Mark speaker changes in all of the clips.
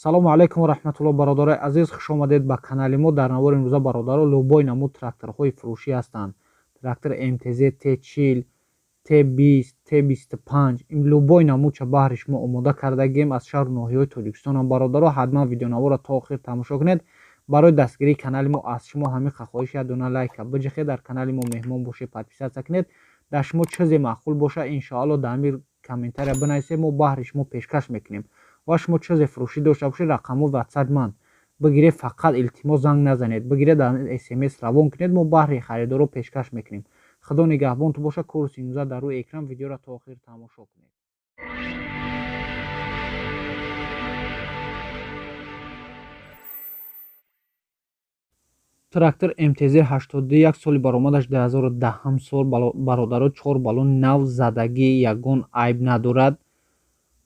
Speaker 1: Салому алайкум ва раҳматуллоҳ, бародарои азиз, хуш омадед ба канали мо. Дар навори имрӯза, бародаро, любой намуд тракторҳои фурӯшӣ ҳастанд. Трактор МТЗ Т40, Т20, Т25, ин любой намудча баҳри шумо омода кардагием аз шаҳру ноҳияҳои Тоҷикистонам. Бародаро, ҳатман видеонаворро то охир тамошо кунед. Барои дастгирии канали мо аз шумо ҳамин хоҳиш як дона лайка биҷихед, дар канали мо меҳмон бошед, подписаться кунед. Дар шумо чизе маъқул боша, иншоалло дар ҳамин комментария бинависед, мо баҳри шумо пешкаш мекунем. Ва шумо чизе фурӯшӣ дошта бошед, рақамҳо ватсап ман бигиред, фақат илтимос занг назанед, бигиред, дар смс равон кунед, мо баҳри харидоро пешкаш мекунем. Худо нигаҳбонтон бошад. Курси имрӯза дар рӯи экран, видеоро то охир тамошо кунед. Трактор МТЗ 81, соли баромадаш 2010 сол, бародаро, чор баллон нав задагӣ, ягон айб надорад,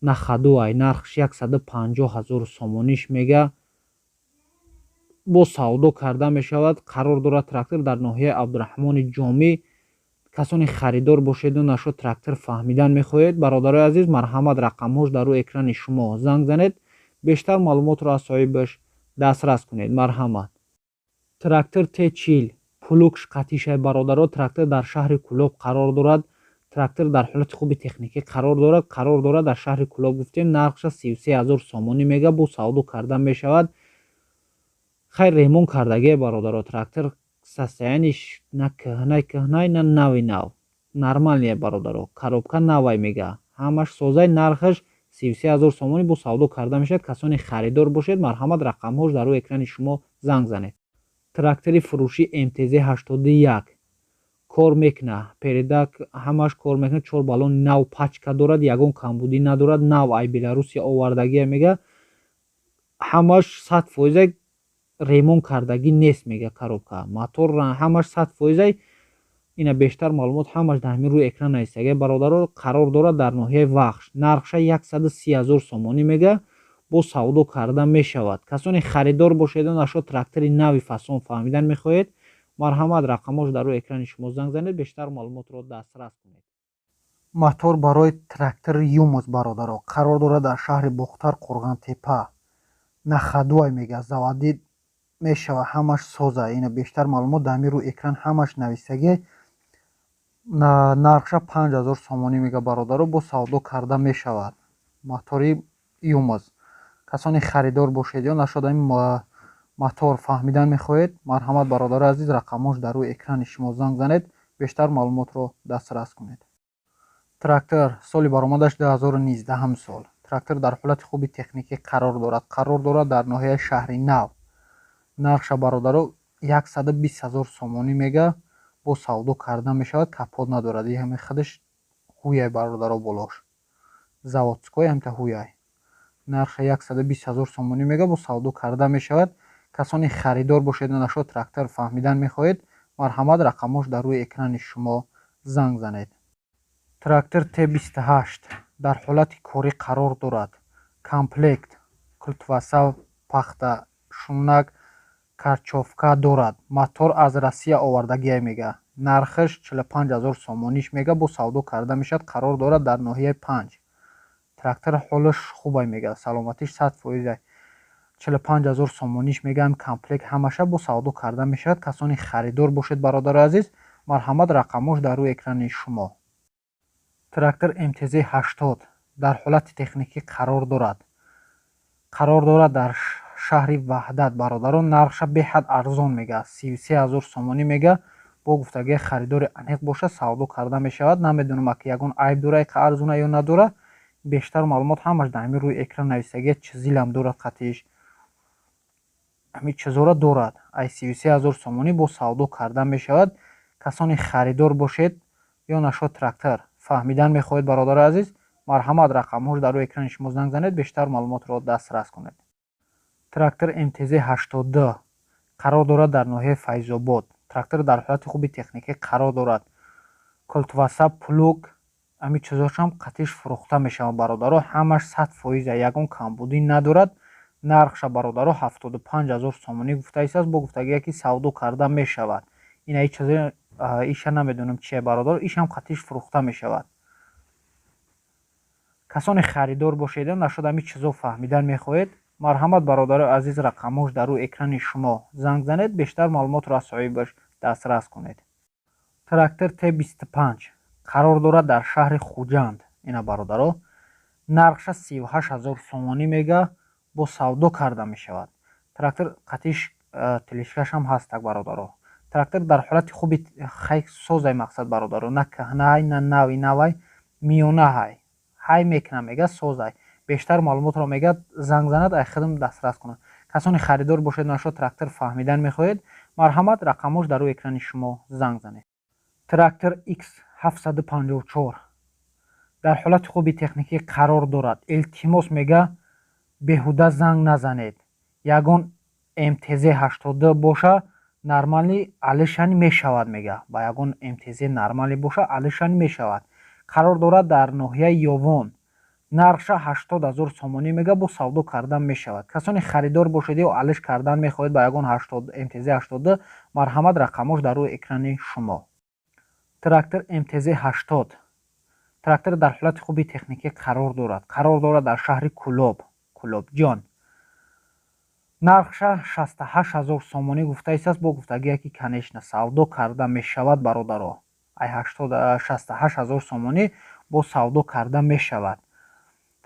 Speaker 1: на ходовой. Нархш 150 ҳазор сомониш мега, бо савдо карда мешавад. Қарор дорад трактор дар ноҳияи Абдураҳмони Ҷомӣ. Касоне харидор бошеду нашо трактор фаҳмидан мехоҳед, бародарои азиз, марҳамат, рақамҳош дар рӯи экрани шумо, занг занед, бештар маълумотро аз соҳибаш дастрас кунед. Марҳамат. Трактор Т40, плугш қатишай, бародаро. Трактор дар шаҳри Кӯлоб қарор дорад. Трактор дар ҳолати хуби техникӣ қарор дорад. Қарор дорад дар шаҳри Кӯлоб, гуфтем, нархша 33 ҳазор сомонӣ мега, бо савдо карда мешавад. Хайр, ремонт кардагие, бародаро. Трактор состояниш на кӯҳнай кӯҳнай, на нави нав, нормальный, бародаро. Коробка навай мега, ҳамаш созай. Нархаш 33 ҳазор сомонӣ, бо савдо карда мешавад. Касоне харидор бошед, марҳамат, рақамҳош дар рӯи экрани шумо, занг занед. Трактори фурӯшӣ МТЗ 81 кор мекунад, передок ҳамаш кор мекунад, чор баллони нав пачка дорад, ягон камбудӣ надорад, нав ай Беларусия овардагия мега, ҳамаш 100%, ремонт кардагӣ нест мега, коробка, мотор ҳамаш 100%. Ина бештар маълумот ҳамаш дар ҳамин рӯи экран нависагия, бародаро. Қарор дорад дар ноҳияи Вахш. Нархша 130 ҳазор сомонӣ мега, бо савдо карда мешавад. Касоне харидор бошеду нашо трактори нави фасон фаҳмидан мехоҳед, марҳамат, рақамҳош дар рӯи экрани шумо, занг занед, бештар маълумотро дастрас кунед.
Speaker 2: Мотор барои трактори ЮМЗ, бародаро, қарор дорад дар шаҳри Бохтар, Қурғонтепа. На ходовой мега, заводить мешавад, ҳамаш соза. Ина бештар маълумот дар ҳамин рӯи экран ҳамаш нависагӣ. Нархша 5000 сомонӣ мега, бародаро, бо савдо карда мешавад. Мотори ЮМЗ. Касоне харидор бошед ё нашод ҳамин мотор фаҳмидан мехоҳед, марҳамат, бародарои азиз, рақамҳош дар рӯи экрани шумо, занг занед, бештар маълумотро дастрас кунед. Трактор соли баромадаш 2019 сол. Трактор дар ҳолати хуби техникӣ қарор дорад. Қарор дорад дар ноҳияи Шаҳри Нав. Нархша, бародаро, 120 ҳазор сомонӣ мега, бо савдо карда мешавад. Капот надорад, ҳами худаш ҳуяй, бародаро, болош заводской ҳамта ҳуяй. Нарха 120 ҳазор сомонӣ мега, бо савдо карда мешавад. Касоне харидор бошеду нашо трактор фаҳмидан мехоҳед, марҳамат, рақамҳош дар рӯи экрани шумо, занг занед. Трактор Т28 дар ҳолати корӣ қарор дорад. Комплект култваса, пахта, шунак, корчёвка дорад. Мотор аз Россия овардагия мега. Нархаш 45 ҳазор сомониш мега, бо савдо карда мешавад. Қарор дорад дар ноҳияи Панҷ. Трактор ҳолаш хубай мега, саломатиш 100%. 45 ҳазор сомониш мегаам, комплект ҳамаша, бо савдо карда мешавад. Касоне харидор бошед, бародарои азиз, марҳамат, рақамҳош дар рӯи экрани шумо. Трактор МТЗ 80 дар ҳолати техникӣ қарор дорад. Қарор дорад дар шаҳри Ваҳдат, бародарон. Нархша беҳад арзон мега, 33 ҳазор сомонӣ мега. Бо гуфтагии харидори аниқ бошад, савдо карда мешавад. Намедонам, аки ягон айб дора, ка арзона ё надора. Бештар маълумот ҳамаш дар ҳамин рӯи экран нависагия. Чизилам дорад қатиш, ҳамин чизҳоро дорад. Ай 33 ҳазор сомонӣ бо савдо карда мешавад. Касоне харидор бошед ё нашо трактор фаҳмидан мехоҳед, бародарои азиз, марҳамат, рақамҳош дар рӯи экрани шумо, занг занед, бештар маълумотро дастрас кунед. Трактор МТЗ 82 қарор дорад дар ноҳияи Файзобод. Трактор дар ҳолати хуби техникӣ қарор дорад. Култваса, плуг, ҳамин чизҳошам қатиш фурӯхта мешавад, бародаро. Ҳамаш 100%, ягон камбудӣ надорад. Нархша, бародаро, 75 ҳазор сомонӣ гуфта истааст, бо гуфтагие ки савдо карда мешавад. Ина чизи иша намедонам чие, бародаро, ишам қатиш фурӯхта мешавад. Касоне харидор бошед, нашуд ҳамин чизо фаҳмидан мехоҳед,
Speaker 1: Марҳамат, бародарои азиз, рақамҳош дар рӯи экрани шумо, занг занед, бештар маълумотро аз соҳибаш дастрас кунед. Трактор Т25 қарор дорад дар шаҳри Хуҷанд. Ина, бародаро, нархша 38 000 сомонӣ мега, бо савдо карда мешавад. Трактор қатиш тележкашам ҳастак, бародаро. Трактор дар ҳолати хуби хай созай, мақсад, бародаро, на кӯҳнаай, на нави навай, миёнаҳай, ҳай мекунам мега, созай. Бештар маълумотро мега, занг занад, ай хидм дастрас кунад. Касоне харидор бошед, нашо трактор фаҳмидан мехоҳед, марҳамат, рақамҳош дар рӯи экрани шумо, занг занед. Трактор X754 дар ҳолати хуби техникӣ қарор дорад. Илтимос мега, беҳуда занг назанед. Ягон МТЗ 82 боша, нормальный алишани мешавад мега, ба ягон МТЗ нормальный боша, алишани мешавад. Қарор дорад дар ноҳияи Ёвон. Нархша 80 000 сомонӣ мега, бо савдо кардан мешавад. Касоне харидор бошед ё алиш кардан мехоҳед ба ягон МТЗ 82, марҳамат, рақамҳош дар рӯи экрани шумо. Трактор МТЗ 80. Трактор дар ҳолати хуби техникӣ қарор дорад. Қарор дорад дар шаҳри Кӯлоб, Кӯлобҷон. Нархша 68 000 сомонӣ гуфтаистааст, бо гуфтагие ки, конечно, савдо карда мешавад, бародаро. Ай 68 000 сомонӣ бо савдо карда мешавад.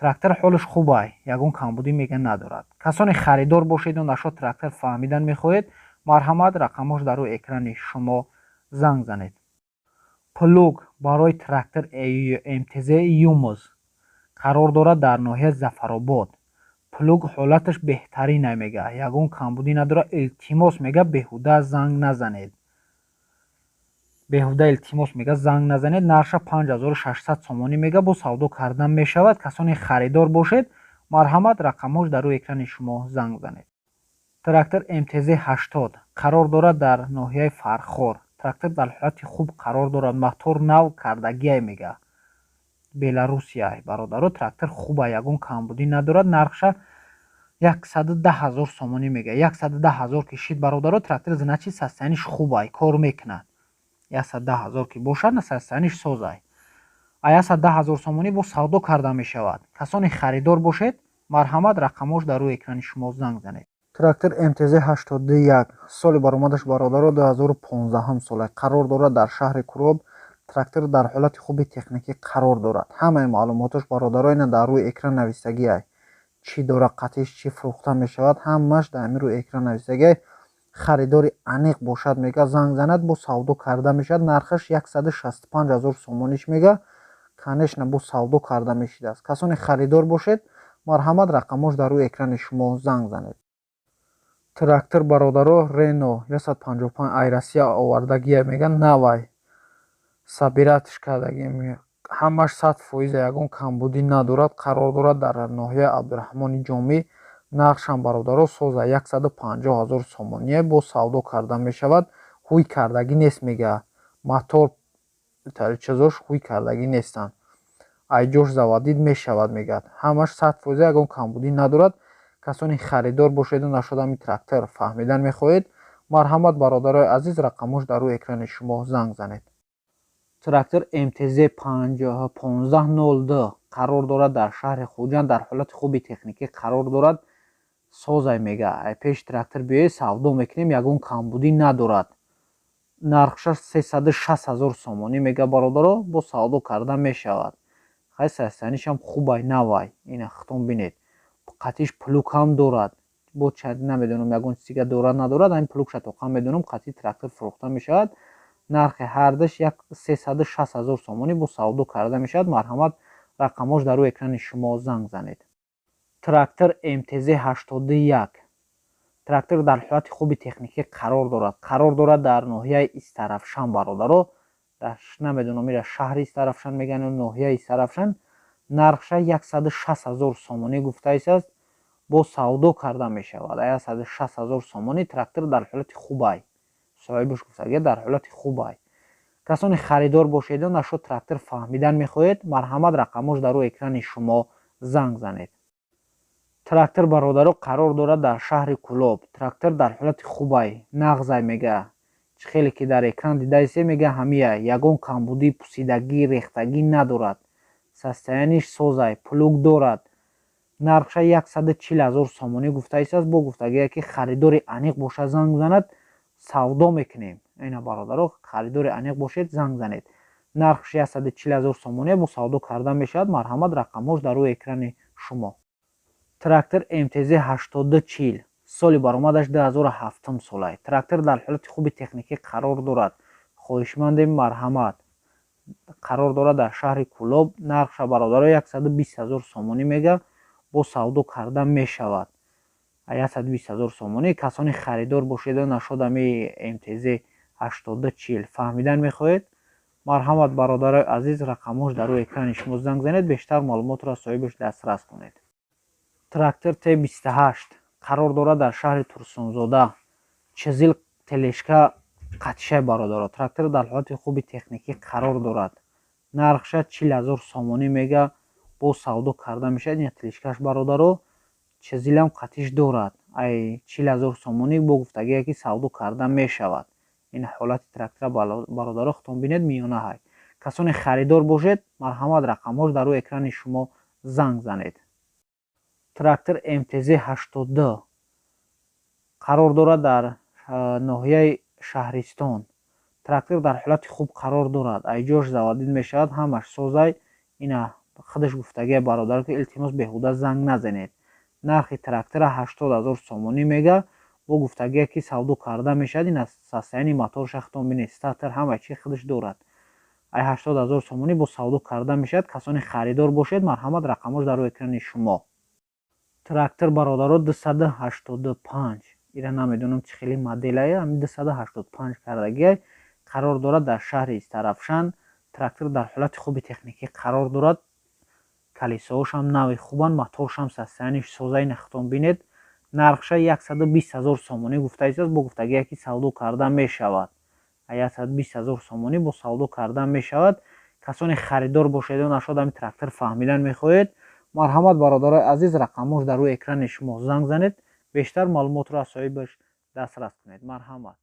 Speaker 1: Трактор ҳолаш хубай, ягон камбудӣ мега надорад. Касоне харидор бошеду нашо трактор фаҳмидан мехоҳед, марҳамат, рақамҳош дар рӯи экрани шумо, занг занед. Плуг барои трактор МТЗ ЮМЗ қарор дорад дар ноҳияи Зафаробод. Плуг ҳолаташ беҳтарина мега, ягон камбудӣ надорад. Илтимос мега, беҳуда занг назанед, беҳуда, илтимос мега, занг назанед. Нархша 5600 сомонӣ мега, бо савдо кардан мешавад. Касоне харидор бошед, марҳамат, рақамҳош дар рӯи экрани шумо, занг занед. Трактор МТЗ 80 қарор дорад дар ноҳияи Фархор. Трактор дар ҳолати хуб қарор дорад, мотор нав кардагиай мега, Беларусияй, бародаро. Трактор хуба, ягон камбудӣ надорад. Нархша 110 000 сомонӣ мега. 110 000 ки шид, бародаро, трактор, значит, состояниш хубай, кор мекунад. 110 000 ки бошад, на состояниш созай. А 110 000 сомонӣ бо савдо карда мешавад. Касоне харидор бошед, марҳамат, рақамҳош дар рӯи экрани шумо, занг занед. Трактор МТЗ 81, соли баромадаш, бародаро, 2015 сола. Қарор дорад дар шаҳри Кӯлоб. Трактор дар ҳолати хуби техникӣ қарор дорад. Ҳамаи маълумотош, бародаро, ина дар рӯи экран навистагиай. Чӣ дора қатиш, чӣ фурӯхта мешавад, ҳамааш дар ҳамин рӯи экран навистагиай. Харидори аниқ бошад, мега, занг занад, бо савдо карда мешавад. Нархаш 165 000 сомониш мега, конечно, бо савдо карда мешидааст. Касоне харидор бошед, марҳамат, рақамҳош дар рӯи экрани шумо, занг занед. Трактор, бародаро, Рено 155 ай Россия овардагия мега, навай, собиратьш кардаги, ҳамаш 100%, ягон камбудӣ надорад. Қарор дорад дар ноҳияи Абдураҳмони Ҷомӣ. Нархшам, бародаро, соза, 150 000 сомоние, бо савдо карда мешавад. Ҳуй кардагӣ нест мега, мотор чизош ҳуй кардагӣ нестанд, айҷош заводить мешавад мегӯяд. Ҳамаш 100%, ягон камбудӣ надорад. Касоне харидор бошеду нашодами трактор фаҳмидан мехоҳед, марҳамат, бародарои азиз, рақамҳош дар рӯи экрани шумо, занг занед. Трактор МТЗ 1502 қарор дорад дар шаҳри Хуҷанд. Дар ҳолати хуби техникӣ қарор дорад, созай мега. Ай пеши трактор биёед, савдо мекунем, ягон камбудӣ надорад. Нархша 360 000 сомонӣ мега, бародаро, бо савдо карда мешавад. Хай, состоянишам хубай, навай. Ина хитон бинед, қатиш плугам дорад. Бо намедонам, ягон чиз дига дорад, надорад, ҳамин плугша тоқа медонам. Қатъи трактор фурӯхта мешавад. Нархи ҳардаш 360 000 сомонӣ, бо савдо карда мешавад. Марҳамат, рақамҳош дар рӯи экрани шумо, занг занед. Трактор МТЗ 81. Трактор дар ҳолати хуби техникӣ қарор дорад. Қарор дорад дар ноҳияи Истаравшан, бародаро. Намедонам, ира шаҳри Истаравшан мегӯянд ё ноҳияи Истаравшан. Нархша 160 000 сомонӣ гуфтаистааст, бо савдо карда мешавад. 160 000 сомонӣ, трактор дар ҳолати хубай, соҳибаш гуфтагия, дар ҳолати хубай. Касоне харидор бошеду нашуд трактор фаҳмидан мехоҳед, марҳамат, рақамҳош дар рӯи экрани шумо, занг занед. Трактор, бародаро, қарор дорад дар шаҳри Кӯлоб. Трактор дар ҳолати хубай, нағзай мега. Чӣ хеле ки дар экран дидаисе, мега, ҳамия, ягон камбудӣ, пусидагӣ, рехтагӣ надорад. Состояниш созай, плуг дорад. Нархша 140 ҳазор сомонӣ гуфтаистааст. Бо гуфтагие, ки харидори аниқ бошад, занг занад, савдо мекунем. Ина, бародаро, харидори аниқ бошед, занг занед. Нархш 140 ҳазор сомонӣ, бо савдо карда мешавад. Марҳамат, рақамҳош дар рӯи экрани шумо. Трактор МТЗ 8240, соли баромадаш 2007 солай. Трактор дар ҳолати хуби техникӣ қарор дорад. Хоҳишмандем, марҳамат. Қарор дорад дар шаҳри Кӯлоб. Нархша, бародаро, 120 ҳазор сомонӣ мега, бо савдо карда мешавад. 120 ҳазор сомонӣ. Касоне харидор бошеду нашод ами МТЗ 8240 фаҳмидан мехоҳед, марҳамат, бародарои азиз, рақамҳош дар рӯи экрани шумо, занг занед, бештар маълумотро аз соҳибаш дастрас кунед. Трактор Т28 қарор дорад дар шаҳри Турсунзода. ЧИЗЛ, тележка қатишай. Бародаро, трактор дар ҳолати хуби техникӣ қарор дорад. Нархша 40 ҳазор сомонӣ мега, бо савдо карда мешавад. Ина тележкаш, бародаро, ЧИЗЛам қатиш дорад. Ай 40 ҳазор сомонӣ, бо гуфтагие, ки савдо карда мешавад. Ин ҳолати трактора, бародаро, худтон бинед, миёна ҳай. Касоне харидор бошед, марҳамат, рақамҳош дар рӯи экрани шумо, занг занед. Трактор МТЗ 82 қарор дорад дар ноҳияи Шаҳристон. Трактор дар ҳолати хуб қарор дорад, айҷош заводить мешавад, ҳамаш созай. Ина худаш гуфтагия, бародар, ки илтимос, беҳуда занг назанед. Нархи трактора 80 000 сомонӣ мега, бо гуфтагие, ки савдо карда мешавад. Ина состояние моторша худтон бинед, стартер, ҳама чи худаш дорад. Ай 80 000 сомонӣ бо савдо карда мешавад. Касоне харидор бошед, марҳамат, рақамҳош дар рӯи экрани шумо. Трактор, бародаро, 285, ира намедонам чӣ хели моделае, ҳамин 285 кардагиай. Қарор дорад дар шаҳри Истаравшан. Трактор дар ҳолати хуби техникӣ қарор дорад, колесоҳошам нави хубанд, моторшам состояниеш созаи, нахтон бинед. Нархша 120 ҳазор сомонӣ гуфтаистааст, бо гуфтагие, ки савдо карда мешавад. 120 ҳазор сомонӣ, бо савдо карда мешавад. Касоне харидор бошеду нашод ҳамин трактор фаҳмидан мехоҳед, марҳамат, бародарои азиз, рақамҳош дар рӯи экрани шумо, занг занед, бештар маълумотро аз соҳибаш дастрас кунед. Марҳамат.